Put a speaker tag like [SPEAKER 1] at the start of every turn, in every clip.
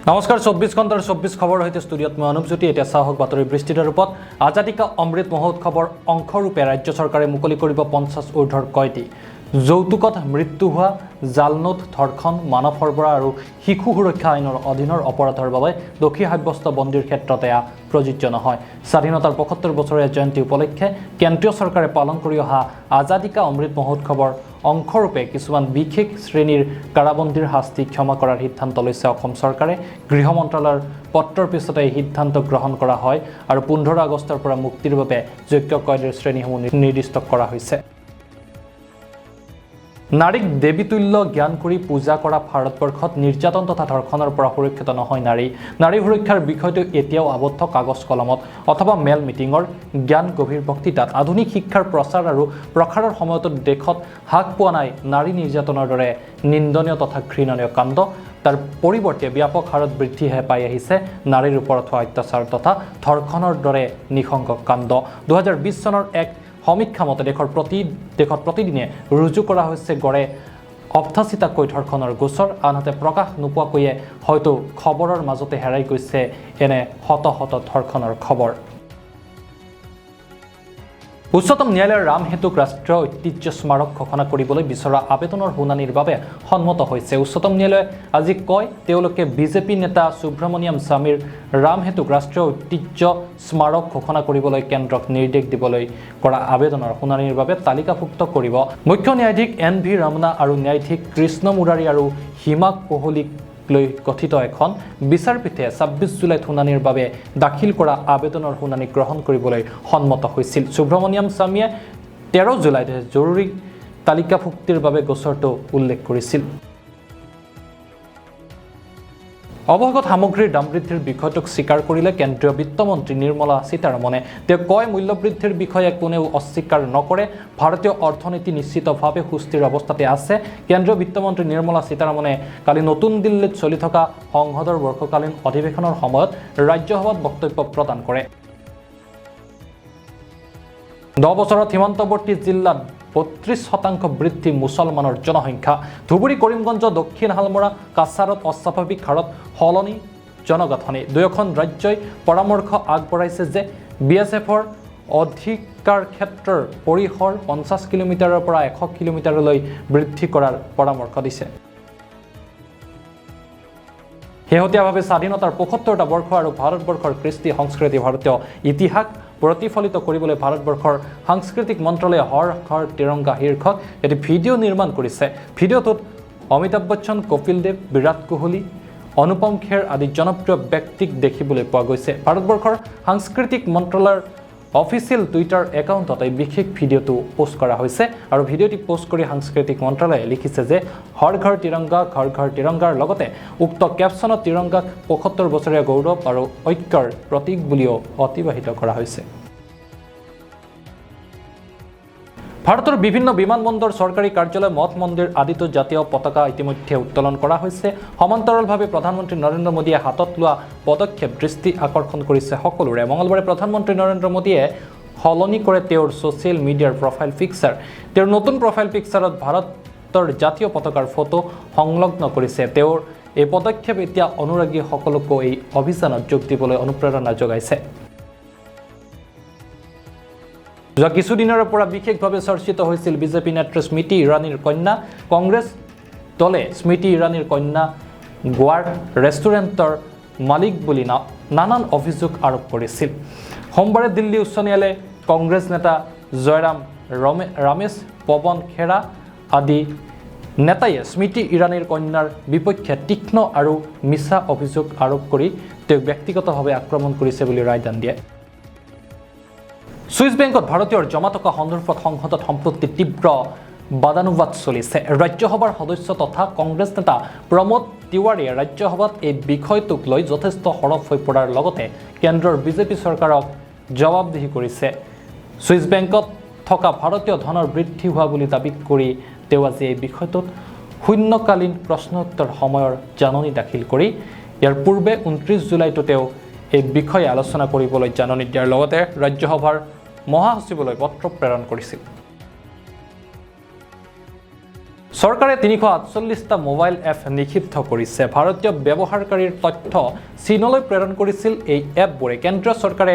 [SPEAKER 1] নমস্কাৰ, 24 ঘণ্টাৰ 24 খবৰৰ সৈতে ষ্টুডিঅ'ত মই অনুপজ্যোতি। এতিয়া চাহক বাতৰিৰ বিস্তৃত ৰূপত। আজাদী কা অমৃত মহোৎসৱৰ অংশৰূপে ৰাজ্য চৰকাৰে মুকলি কৰিব 50 ঊৰ্ধৰ কয়দী। যৌতুকত মৃত্যু হোৱা, জালনোট, ধৰ্ষণ, মানৱ সৰবৰাহ আৰু শিশু সুৰক্ষা আইনৰ অধীনৰ অপৰাধৰ বাবে দোষী সাব্যস্ত বন্দীৰ ক্ষেত্ৰত এয়া প্ৰযোজ্য নহয়। স্বাধীনতাৰ 75 বছৰীয়া জয়ন্তী উপলক্ষে কেন্দ্ৰীয় চৰকাৰে পালন কৰি অহা আজাদী কা অমৃত মহোৎসৱৰ অংশৰূপে কিছুমান বিশেষ শ্ৰেণীৰ কাৰাবন্দীৰ শাস্তি ক্ষমা কৰাৰ সিদ্ধান্ত লৈছে অসম চৰকাৰে। গৃহ মন্ত্ৰালয়ৰ পত্ৰৰ পিছতে এই সিদ্ধান্ত গ্ৰহণ কৰা হয় আৰু 15 আগষ্টৰ পৰা মুক্তিৰ বাবে যোগ্য কয়দীৰ শ্ৰেণীসমূহ নিৰ্দিষ্ট কৰা হৈছে। নাৰীক দেৱীতুল্য জ্ঞান কৰি পূজা কৰা ভাৰতবৰ্ষত নিৰ্যাতন তথা ধৰ্ষণৰ পৰা সুৰক্ষিত নহয় নাৰী। নাৰী সুৰক্ষাৰ বিষয়টো এতিয়াও আবদ্ধ কাগজ কলমত অথবা মেল মিটিঙৰ জ্ঞান গভীৰ বক্তৃতাত। আধুনিক শিক্ষাৰ প্ৰচাৰ আৰু প্ৰসাৰৰ সময়তো দেশত হ্ৰাস পোৱা নাই নাৰী নিৰ্যাতনৰ দৰে নিন্দনীয় তথা ঘৃণনীয় কাণ্ড। তাৰ পৰিৱৰ্তে ব্যাপক হাৰত বৃদ্ধিহে পাই আহিছে নাৰীৰ ওপৰত হোৱা অত্যাচাৰ তথা ধৰ্ষণৰ দৰে নৃশংস কাণ্ড। 2020 চনৰ এক সমীক্ষা মতে দেশত প্ৰতিদিনে ৰুজু কৰা হৈছে গড়ে 88টাকৈ ধৰ্ষণৰ গোচৰ। আনহাতে প্ৰকাশ নোপোৱাকৈয়ে হয়তো খবৰৰ মাজতে হেৰাই গৈছে এনে শত শত ধৰ্ষণৰ খবৰ। উচ্চতম ন্যায়ালয়ৰ ৰাম সেতুক ৰাষ্ট্ৰীয় ঐতিহ্য স্মাৰক ঘোষণা কৰিবলৈ বিচৰা আবেদনৰ শুনানিৰ বাবে সন্মত হৈছে। উচ্চতম ন্যায়ালয়ে আজি কয়, তেওঁলোকে বিজেপি নেতা সুব্ৰমণিয়াম স্বামীৰ ৰাম সেতুক ৰাষ্ট্ৰীয় ঐতিহ্য স্মাৰক ঘোষণা কৰিবলৈ কেন্দ্ৰক নিৰ্দেশ দিবলৈ কৰা আবেদনৰ শুনানিৰ বাবে তালিকাভুক্ত কৰিব। মুখ্য ন্যায়াধীশ এন ভি ৰমনা আৰু ন্যায়াধীশ কৃষ্ণ মুৰাৰী আৰু হিমা কোহলীক লৈ গঠিত এখন বিচাৰপীঠে 26 জুলাইত শুনানিৰ বাবে দাখিল কৰা আবেদনৰ শুনানি গ্ৰহণ কৰিবলৈ সন্মত হৈছিল। সুব্ৰমণিয়াম স্বামীয়ে 13 জুলাইত জৰুৰী তালিকাভুক্তিৰ বাবে গোচৰটো উল্লেখ কৰিছিল। অৱশেষত সামগ্ৰীৰ দাম বৃদ্ধিৰ বিষয়টোক স্বীকাৰ কৰিলে কেন্দ্ৰীয় বিত্তমন্ত্ৰী নিৰ্মলা সীতাৰমণে। তেওঁ কয়, মূল্যবৃদ্ধিৰ বিষয়ে কোনেও অস্বীকাৰ নকৰে। ভাৰতীয় অৰ্থনীতি নিশ্চিতভাৱে সুস্থিৰ অৱস্থাতে আছে। কেন্দ্ৰীয় বিত্তমন্ত্ৰী নিৰ্মলা সীতাৰমণে কালি নতুন দিল্লীত চলি থকা সংসদৰ বৰ্ষকালীন অধিৱেশনৰ সময়ত ৰাজ্যসভাত বক্তব্য প্ৰদান কৰে। 10 বছৰত সীমান্তৱৰ্তী জিলাত 32% বৃদ্ধি মুছলমানৰ জনসংখ্যা। ধুবুৰী, কৰিমগঞ্জ, দক্ষিণ শালমৰা, কাছাৰত অস্বাভাৱিক হাৰত সলনি জনগাঁথনি। দুয়োখন ৰাজ্যই পৰামৰ্শ আগবঢ়াইছে যে বিএছএফৰ অধিকাৰ ক্ষেত্ৰৰ পৰিসৰ 50 কিলোমিটাৰৰ পৰা 100 কিলোমিটাৰলৈ বৃদ্ধি কৰাৰ পৰামৰ্শ দিছে। শেহতীয়াভাৱে স্বাধীনতাৰ 75টা বৰ্ষ আৰু ভাৰতবৰ্ষৰ কৃষ্টি সংস্কৃতি, ভাৰতীয় ইতিহাস প্ৰতিফলিত কৰিবলৈ ভাৰতবৰ্ষৰ সাংস্কৃতিক মন্ত্ৰালয়ে হৰ ঘৰ তিৰংগা শীৰ্ষক এটি ভিডিঅ' নিৰ্মাণ কৰিছে। ভিডিঅ'টোত অমিতাভ বচ্চন, কপিল দেৱ, বিৰাট কোহলি, অনুপম খেৰ আদি জনপ্ৰিয় ব্যক্তিক দেখিবলৈ পোৱা গৈছে। ভাৰতবৰ্ষৰ সাংস্কৃতিক মন্ত্ৰালয়ৰ অফিচিয়েল টুইটাৰ একাউণ্টত এই বিশেষ ভিডিঅ'টো পোষ্ট কৰা হৈছে আৰু ভিডিঅ'টি পোষ্ট কৰি সাংস্কৃতিক মন্ত্ৰালয়ে লিখিছে যে হৰ ঘৰ তিৰংগা, ঘৰ ঘৰ তিৰংগাৰ লগতে উক্ত কেপশ্যনত তিৰংগাক 75 বছৰীয়া গৌৰৱ আৰু ঐক্যৰ প্ৰতীক বুলিও অতিবাহিত কৰা হৈছে। ভাৰতৰ বিভিন্ন বিমানবন্দৰ, চৰকাৰী কাৰ্যালয়, মঠ মন্দিৰ আদিতো জাতীয় পতাকা ইতিমধ্যে উত্তোলন কৰা হৈছে। সমান্তৰালভাৱে প্ৰধানমন্ত্ৰী নৰেন্দ্ৰ মোদীয়ে হাতত লোৱা পদক্ষেপ দৃষ্টি আকৰ্ষণ কৰিছে সকলোৰে। মঙলবাৰে প্ৰধানমন্ত্ৰী নৰেন্দ্ৰ মোদীয়ে সলনি কৰে তেওঁৰ ছ'চিয়েল মিডিয়াৰ প্ৰফাইল পিকচাৰ। তেওঁৰ নতুন প্ৰফাইল পিকচাৰত ভাৰতৰ জাতীয় পতাকাৰ ফটো সংলগ্ন কৰিছে। তেওঁৰ এই পদক্ষেপ এতিয়া অনুৰাগীসকলকো এই অভিযানত যোগ দিবলৈ অনুপ্ৰেৰণা যোগাইছে। যোৱা কিছুদিনৰে পৰা বিশেষভাৱে চৰ্চিত হৈছিল বিজেপি নেত্ৰী স্মৃতি ইৰাণীৰ কন্যা। কংগ্ৰেছ দলে স্মৃতি ইৰাণীৰ কন্যা গোৱাৰ ৰেষ্টুৰেণ্টৰ মালিক বুলি নানান অভিযোগ আৰোপ কৰিছিল। সোমবাৰে দিল্লী উচ্চ ন্যায়ালয়ে কংগ্ৰেছ নেতা জয়ৰাম ৰামেশ, পৱন খেৰা আদি নেতায়ে স্মৃতি ইৰাণীৰ কন্যাৰ বিপক্ষে তীক্ষ্ণ আৰু মিছা অভিযোগ আৰোপ কৰি তেওঁক ব্যক্তিগতভাৱে আক্ৰমণ কৰিছে বুলি ৰায়দান দিয়ে। ছুইচ বেংকত ভাৰতীয়ৰ জমা টকা সন্দৰ্ভত সংসদত সম্প্ৰতি তীব্ৰ বাদানুবাদ চলিছে। ৰাজ্যসভাৰ সদস্য তথা কংগ্ৰেছ নেতা প্ৰমোদ তিৱাৰীয়ে ৰাজ্যসভাত এই বিষয়টোক লৈ যথেষ্ট সৰব হৈ পৰাৰ লগতে কেন্দ্ৰৰ বিজেপি চৰকাৰক জবাবদিহি কৰিছে। ছুইচ বেংকত থকা ভাৰতীয় ধনৰ বৃদ্ধি হোৱা বুলি দাবী কৰি তেওঁ আজি এই বিষয়টোত শূন্যকালীন প্ৰশ্নোত্তৰ সময়ৰ জাননী দাখিল কৰি ইয়াৰ পূৰ্বে 29 জুলাইতো তেওঁ এই বিষয়ে আলোচনা কৰিবলৈ জাননী দিয়াৰ লগতে ৰাজ্যসভাৰ মহাসচিবলৈ পত্ৰ প্ৰেৰণ কৰিছিল। চৰকাৰে 348টা মোবাইল এপ নিষিদ্ধ কৰিছে। ভাৰতীয় ব্যৱহাৰকাৰীৰ তথ্য চীনলৈ প্ৰেৰণ কৰিছিল এই এপবোৰে। কেন্দ্ৰীয় চৰকাৰে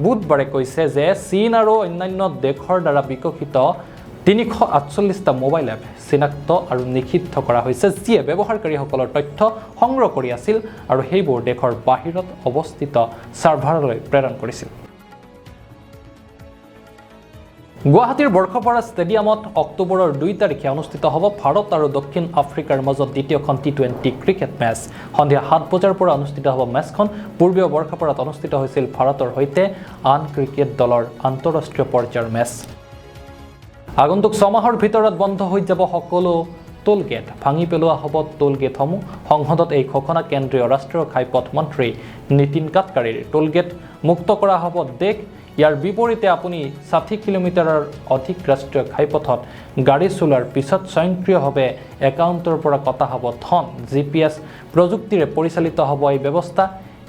[SPEAKER 1] বুধবাৰে কৈছে যে চীন আৰু অন্যান্য দেশৰ দ্বাৰা বিকশিত 348টা মোবাইল এপ চিনাক্ত আৰু নিষিদ্ধ কৰা হৈছে, যিয়ে ব্যৱহাৰকাৰীসকলৰ তথ্য সংগ্ৰহ কৰি আছিল আৰু সেইবোৰ দেশৰ বাহিৰত অৱস্থিত ছাৰ্ভাৰলৈ প্ৰেৰণ কৰিছিল। গুৱাহাটীৰ বৰ্ষপাৰা ষ্টেডিয়ামত অক্টোবৰৰ 2 তাৰিখে অনুষ্ঠিত হ'ব ভাৰত আৰু দক্ষিণ আফ্ৰিকাৰ মাজত দ্বিতীয়খন টি-20 ক্ৰিকেট মেচ। সন্ধিয়া 7 বজাৰ পৰা অনুষ্ঠিত হ'ব মেচখন। পূৰ্বেও বৰ্ষপাৰাত অনুষ্ঠিত হৈছিল ভাৰতৰ সৈতে আন ক্ৰিকেট দলৰ আন্তঃৰাষ্ট্ৰীয় পৰ্যায়ৰ মেচ। আগন্তুক ছমাহৰ ভিতৰত বন্ধ হৈ যাব সকলো টোল গেট, ভাঙি পেলোৱা হ'ব টোল গেটসমূহ। সংসদত এই ঘোষণা কেন্দ্ৰীয় ৰাষ্ট্ৰীয় ঘাইপথ মন্ত্ৰী নীতিন গাডকাৰীৰ। টোল গেট মুক্ত কৰা হ'ব দেশ। ইয়াৰ বিপৰীতে আপুনি 60 কিলোমিটাৰৰ অধিক ৰাষ্ট্ৰীয় ঘাইপথত গাড়ী চলোৱাৰ পিছত স্বয়ংক্ৰিয়ভাৱে একাউণ্টৰ পৰা কটা হ'ব ধন। GPS প্ৰযুক্তিৰে পৰিচালিত হ'ব এই ব্যৱস্থা।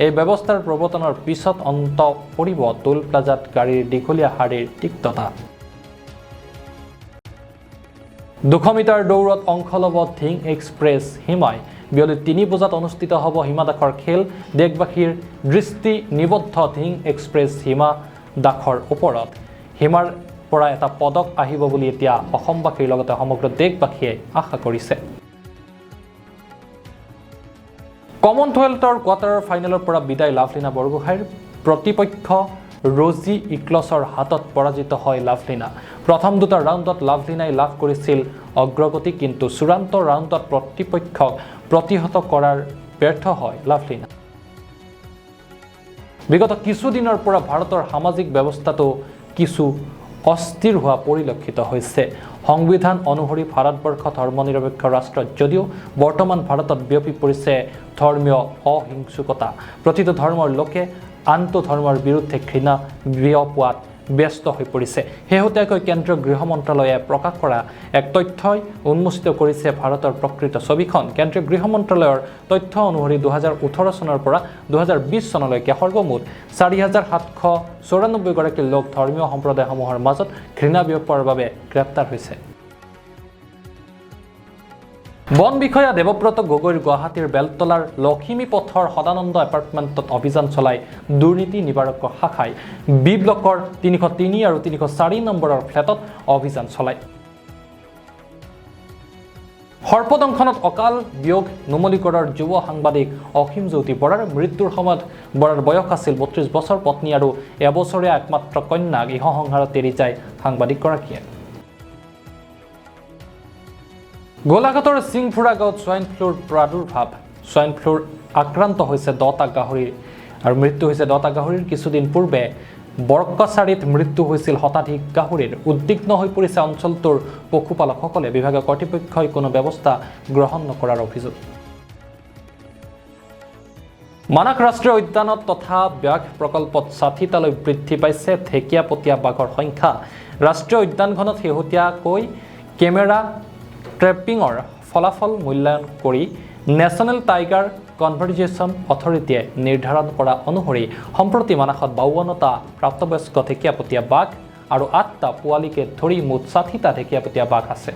[SPEAKER 1] এই ব্যৱস্থাৰ প্ৰৱৰ্তনৰ পিছত অন্ত পৰিব টোল প্লাজাত গাড়ীৰ দীঘলীয়া শাৰীৰ তিক্ততা। 200 মিটাৰ দৌৰত অংশ ল'ব ধিং এক্সপ্ৰেছ হিমাই। বিয়লি 3 বজাত অনুষ্ঠিত হ'ব হিমা দাসৰ খেল। দেশবাসীৰ দৃষ্টি নিবদ্ধ ধিং এক্সপ্ৰেছ হিমা দাসৰ ওপৰত। হিমাৰ পৰা এটা পদক আহিব বুলি এতিয়া অসমবাসীৰ লগতে সমগ্ৰ দেশবাসীয়ে আশা কৰিছে। কমনৱেল্থৰ কোৱাৰ্টাৰ ফাইনেলৰ পৰা বিদায় লাভলীনা বৰগোহাঁইৰ। প্ৰতিপক্ষ ৰজি ইক্লছৰ হাতত পৰাজিত হয় লাভলীনা। প্ৰথম দুটা ৰাউণ্ডত লাভলীনাই লাভ কৰিছিল অগ্ৰগতি, কিন্তু চূড়ান্ত ৰাউণ্ডত প্ৰতিপক্ষক প্ৰতিহত কৰাৰ ব্যৰ্থ হয় লাভলীনা। বিগত কিছুদিনৰ পৰা ভাৰতৰ সামাজিক ব্যৱস্থাটো কিছু অস্থিৰ হোৱা পৰিলক্ষিত হৈছে। সংবিধান অনুসৰি ভাৰতবৰ্ষ ধৰ্মনিৰপেক্ষ ৰাষ্ট্ৰ যদিও বৰ্তমান ভাৰতত বিয়পি পৰিছে ধৰ্মীয় অহিংসুকতা। প্ৰতিটো ধৰ্মৰ লোকে আনটো ধৰ্মৰ বিৰুদ্ধে ঘৃণা বিয়পোৱাত ব্যস্ত হৈ পৰিছে। শেহতীয়াকৈ কেন্দ্ৰীয় গৃহ মন্ত্ৰালয়ে প্ৰকাশ কৰা এক তথ্যই উন্মোচিত কৰিছে ভাৰতৰ প্ৰকৃত ছবিখন। কেন্দ্ৰীয় গৃহ মন্ত্ৰালয়ৰ তথ্য অনুসৰি 2018 চনৰ পৰা 2020 চনলৈকে সৰ্বমুঠ 4794 গৰাকী লোক ধৰ্মীয় সম্প্ৰদায়সমূহৰ মাজত ঘৃণা বিয়পোৱাৰ বাবে গ্ৰেপ্তাৰ হৈছে। বন বিষয়া দেৱব্ৰত গগৈৰ গুৱাহাটীৰ বেলতলাৰ লখিমী পথৰ সদানন্দ এপাৰ্টমেণ্টত অভিযান চলাই দুৰ্নীতি নিবাৰক শাখাই বি ব্লকৰ 303 আৰু 304 নম্বৰৰ ফ্লেটত অভিযান চলায়। সৰ্পদংশনত অকাল বিয়োগ নুমলীগড়ৰ যুৱ সাংবাদিক অসীম জ্যোতি বৰাৰ। মৃত্যুৰ সময়ত বৰাৰ বয়স আছিল 32 বছৰ। পত্নী আৰু এবছৰীয়া একমাত্ৰ কন্যাক ইহসংহাৰত এৰি যায় সাংবাদিকগৰাকীয়ে। গোলাঘাটৰ সিংফুৰা গাঁৱত ছোৱাইন ফ্লুৰ প্ৰাদুৰ্ভাৱ। ছোৱাইন ফ্লুৰ আক্ৰান্ত হৈছে 10টা গাহৰিৰ আৰু মৃত্যু হৈছে 10টা গাহৰিৰ। কিছুদিন পূৰ্বে বৰকছাৰীত মৃত্যু হৈছিল শতাধিক গাহৰিৰ। উদ্বিগ্ন হৈ পৰিছে অঞ্চলটোৰ পশুপালকসকলে। বিভাগীয় কৰ্তৃপক্ষই কোনো ব্যৱস্থা গ্ৰহণ নকৰাৰ অভিযোগ। মানাস ৰাষ্ট্ৰীয় উদ্যানত তথা ব্যাঘ প্ৰকল্পত 60টালৈ বৃদ্ধি পাইছে ঢেকীয়াপতীয়া বাঘৰ সংখ্যা। ৰাষ্ট্ৰীয় উদ্যানখনত শেহতীয়াকৈ কেমেৰা ট্ৰেপিঙৰ ফলাফল মূল্যায়ন কৰি নেশ্যনেল টাইগাৰ কনভাৰ্জেশ্যন অথৰিটিয়ে নিৰ্ধাৰণ কৰা অনুসৰি সম্প্ৰতি মানাসত 52টা প্ৰাপ্তবয়স্ক ঢেকীয়াপতীয়া বাঘ আৰু 8টা পোৱালিকে ধৰি মুঠ 60টা ঢেকীয়াপতীয়া বাঘ আছে।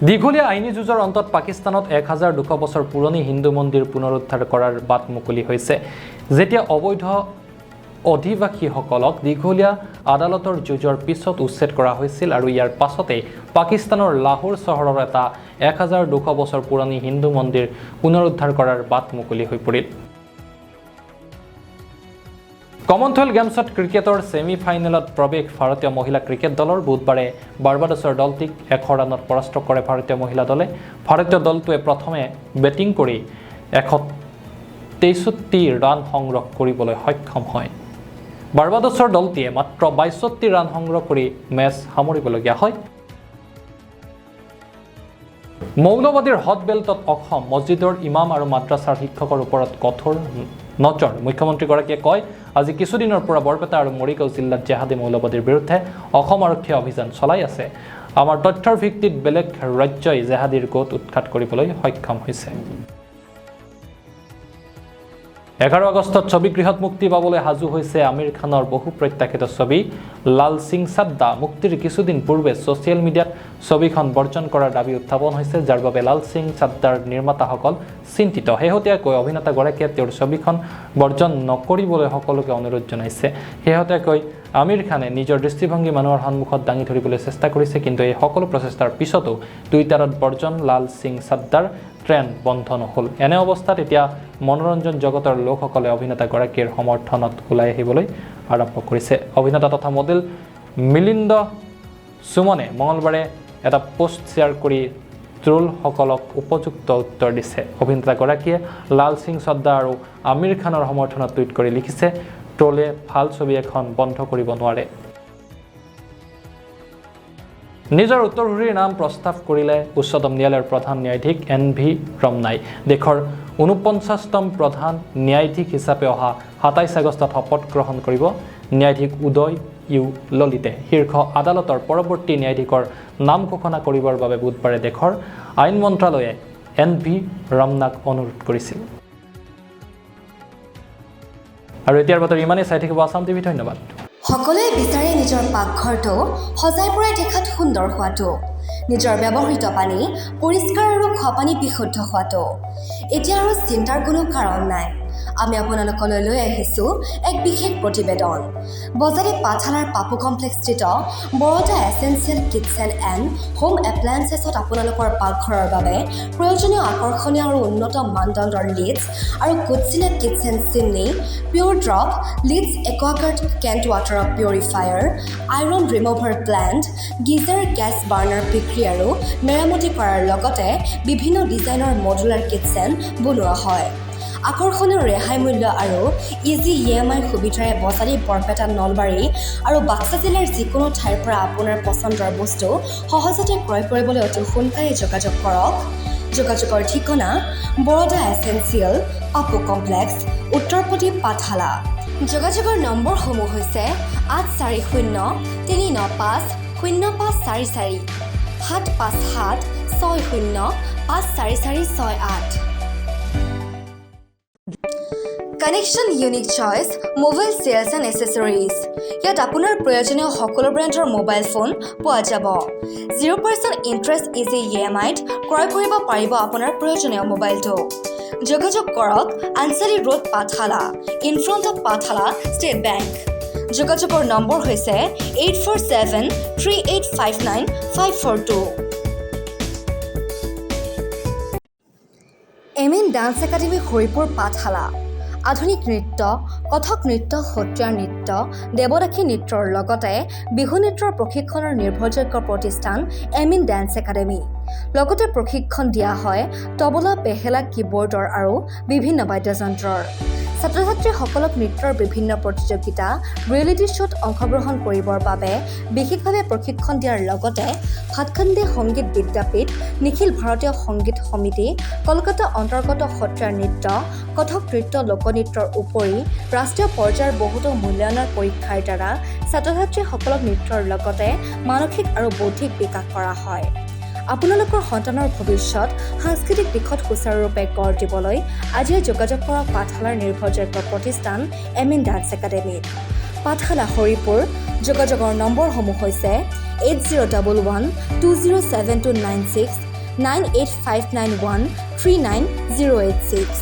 [SPEAKER 1] দীঘলীয়া আইনী যুঁজৰ অন্তত পাকিস্তানত 1200 বছৰ পুৰণি হিন্দু মন্দিৰ পুনৰুদ্ধাৰ কৰাৰ বাট মুকলি হৈছে। যেতিয়া অবৈধ অধিবাসীসকলক দীঘলীয়া আদালতৰ যুঁজৰ পিছত উচ্ছেদ কৰা হৈছিল আৰু ইয়াৰ পাছতেই পাকিস্তানৰ লাহোৰ চহৰৰ এটা 1200 বছৰ পুৰণি হিন্দু মন্দিৰ পুনৰুদ্ধাৰ কৰাৰ বাট মুকলি হৈ পৰিল। কমনৱেলথ গেমছত ক্ৰিকেটৰ ছেমি ফাইনেলত প্ৰৱেশ ভাৰতীয় মহিলা ক্ৰিকেট দলৰ। বুধবাৰে বাৰ্বাডোছৰ দলটিক 100 ৰানত পৰাস্ত কৰে ভাৰতীয় মহিলা দলে। ভাৰতীয় দলটোৱে প্ৰথমে বেটিং কৰি 163 ৰান সংগ্ৰহ কৰিবলৈ সক্ষম হয়। বাৰ্বাডোছৰ দলটিয়ে মাত্ৰ 62 ৰান সংগ্ৰহ কৰি মেচ সামৰিবলগীয়া হয়। মৌলবাদীৰ হট বেল্টত অসম, মছজিদৰ ইমাম আৰু মাদ্ৰাছাৰ শিক্ষকৰ ওপৰত কঠোৰ নজৰ। মুখ্যমন্ত্ৰীগৰাকীয়ে কয়, আজি কিছুদিনৰ পৰা বৰপেটা আৰু মৰিগাঁও জিলাত জেহাদী মৌলবাদীৰ বিৰুদ্ধে অসম আৰক্ষীয়ে অভিযান চলাই আছে। আমাৰ তথ্যৰ ভিত্তিত বেলেগ ৰাজ্যই জেহাদীৰ গোট উৎখাত কৰিবলৈ সক্ষম হৈছে। 11 আগষ্টত ছবিগৃহত মুক্তি পাবলৈ সাজু হৈছে আমিৰ খানৰ বহু প্ৰত্যাশিত ছবি লাল সিং চাড্ডা। মুক্তিৰ কিছুদিন পূৰ্বে ছ'চিয়েল মিডিয়াত ছবিখন বৰ্জন কৰাৰ দাবী উত্থাপন হৈছে, যাৰ বাবে লাল সিং চাড্ডাৰ নিৰ্মাতাসকল চিন্তিত। শেহতীয়াকৈ অভিনেতাগৰাকীয়ে তেওঁৰ ছবিখন বৰ্জন নকৰিবলৈ সকলোকে অনুৰোধ জনাইছে। শেহতীয়াকৈ আমিৰ খানে নিজৰ দৃষ্টিভংগী মানুহৰ সন্মুখত দাঙি ধৰিবলৈ চেষ্টা কৰিছে। কিন্তু এই সকলো প্ৰচেষ্টাৰ পিছতো টুইটাৰত বৰ্জন লাল সিং চাড্ডাৰ ট্ৰেণ্ড বন্ধ নহ'ল। এনে অৱস্থাত এতিয়া মনোৰঞ্জন জগতৰ লোকসকলে অভিনেতাগৰাকীৰ সমৰ্থনত ওলাই আহিবলৈ আৰম্ভ কৰিছে। অভিনেতা তথা মডেল মিলিন্দ সুমনে মঙলবাৰে এটা পোষ্ট শ্বেয়াৰ কৰি ট্ৰলসকলক উপযুক্ত উত্তৰ দিছে। অভিনেতাগৰাকীয়ে লাল সিং চড্ডা আৰু আমিৰ খানৰ সমৰ্থনত টুইট কৰি লিখিছে, "ট্ৰলে ভাল ছবি এখন বন্ধ কৰিব নোৱাৰে।" নিজৰ উত্তৰসূৰীৰ নাম প্ৰস্তাৱ কৰিলে উচ্চতম ন্যায়ালয়ৰ প্ৰধান ন্যায়াধীশ এন ভি ৰমনাই। দেশৰ 49তম প্ৰধান ন্যায়াধীশ হিচাপে অহা 27 আগষ্টত শপত গ্ৰহণ কৰিব ন্যায়াধীশ উদয় ইউ ললিতে। শীৰ্ষ আদালতৰ পৰৱৰ্তী ন্যায়াধীশৰ নাম ঘোষণা কৰিবৰ বাবে বুধবাৰে দেশৰ আইন মন্ত্ৰালয়ে এন ভি ৰমনাক অনুৰোধ কৰিছিল। আৰু এতিয়াৰ বাতৰি ইমানেই। চাই থাকিব আছাম টিভি। ধন্যবাদ।
[SPEAKER 2] সকলোৱে বিচাৰে নিজৰ পাকঘৰটো সজাই পৰাই দেখাত সুন্দৰ হোৱাটো, নিজৰ ব্যৱহৃত পানী পৰিষ্কাৰ আৰু খোৱা পানী বিশুদ্ধ হোৱাটো। এতিয়া আৰু চিন্তাৰ কোনো কাৰণ নাই। আমি আপোনালোকলৈ লৈ আহিছোঁ এক বিশেষ প্ৰতিবেদন। বজালী পাঠশালাৰ পাপু কমপ্লেক্সস্থিত Barada essential kitchen and home এপ্লায়েন্সেছত আপোনালোকৰ পাকঘৰৰ বাবে প্ৰয়োজনীয় আকৰ্ষণীয় আৰু উন্নত মানদণ্ডৰ লিডছ আৰু কুটচিনা kitchen chimney, পিয়ৰ drop lids, Aquaguard Kent water purifier, iron remover plant, geyser, gas burner বিক্ৰী আৰু মেৰামতি কৰাৰ লগতে বিভিন্ন ডিজাইনৰ মডুলাৰ কিটচেন বনোৱা হয়। আকৰ্ষণীয় ৰেহাই মূল্য আৰু ইজি ইএমআই সুবিধাৰে বজালী, বৰপেটা, নলবাৰী আৰু বাক্সা জিলাৰ যিকোনো ঠাইৰ পৰা আপোনাৰ পচন্দৰ বস্তু সহজতে ক্ৰয় কৰিবলৈ অতি সোনকালে যোগাযোগ কৰক। যোগাযোগৰ ঠিকনা: বৰদা এচেঞ্চিয়েল, পাপু কমপ্লেক্স, উত্তৰপতি, পাঠশালা। যোগাযোগৰ নম্বৰসমূহ হৈছে 8403950544, 7576054468। Connection unique choice mobile sales and accessories. ইয়াত আপোনাৰ প্ৰয়োজনীয় সকলো ব্ৰেণ্ডৰ মোবাইল ফোন পোৱা যাব। 0% ইণ্টাৰেষ্ট, ইজি ইএমআইত ক্ৰয় কৰিব পাৰিব আপোনাৰ প্ৰয়োজনীয় মোবাইলটো। যোগাযোগ কৰক আঞ্চলি road, Pathsala, in front of Pathsala state bank. যোগাযোগৰ নম্বৰ হৈছে 8473859542। M N dance academy, Haripur, পাঠশালা। আধুনিক নৃত্য, কথক নৃত্য, সত্ৰীয়া নৃত্য, দেৱদাসী নৃত্যৰ লগতে বিহু নৃত্যৰ প্ৰশিক্ষণৰ নিৰ্ভৰযোগ্য প্ৰতিষ্ঠান এম ইন ডান্স একাডেমী। লগতে প্ৰশিক্ষণ দিয়া হয় তবলা, বেহেলা, কীবৰ্ডৰ আৰু বিভিন্ন বাদ্যযন্ত্ৰৰ। ছাত্ৰ ছাত্ৰীসকলক নৃত্যৰ বিভিন্ন প্ৰতিযোগিতা, ৰিয়েলিটি শ্ব'ত অংশগ্ৰহণ কৰিবৰ বাবে বিশেষভাৱে প্ৰশিক্ষণ দিয়াৰ লগতে ভাটখণ্ডে সংগীত বিদ্যাপীঠ, নিখিল ভাৰতীয় সংগীত সমিতি, কলকাতা অন্তৰ্গত সত্ৰীয়া নৃত্য, কথক নৃত্য, লোকনৃত্যৰ উপৰি ৰাষ্ট্ৰীয় পৰ্যায়ৰ বহুতো মূল্যায়নৰ পৰীক্ষাৰ দ্বাৰা ছাত্ৰ ছাত্ৰীসকলক নৃত্যৰ লগতে মানসিক আৰু বৌদ্ধিক বিকাশ কৰা হয়। আপোনালোকৰ সন্তানৰ ভৱিষ্যত সাংস্কৃতিক দিশত সুচাৰুৰূপে গঢ় দিবলৈ আজিয়ে যোগাযোগ কৰক পাঠশালাৰ নিৰ্ভৰযোগ্য প্ৰতিষ্ঠান এম ইন ডান্স একাডেমীত, পাঠশালা, হৰিপুৰ। যোগাযোগৰ নম্বৰসমূহ হৈছে 8011207296, 9859139086।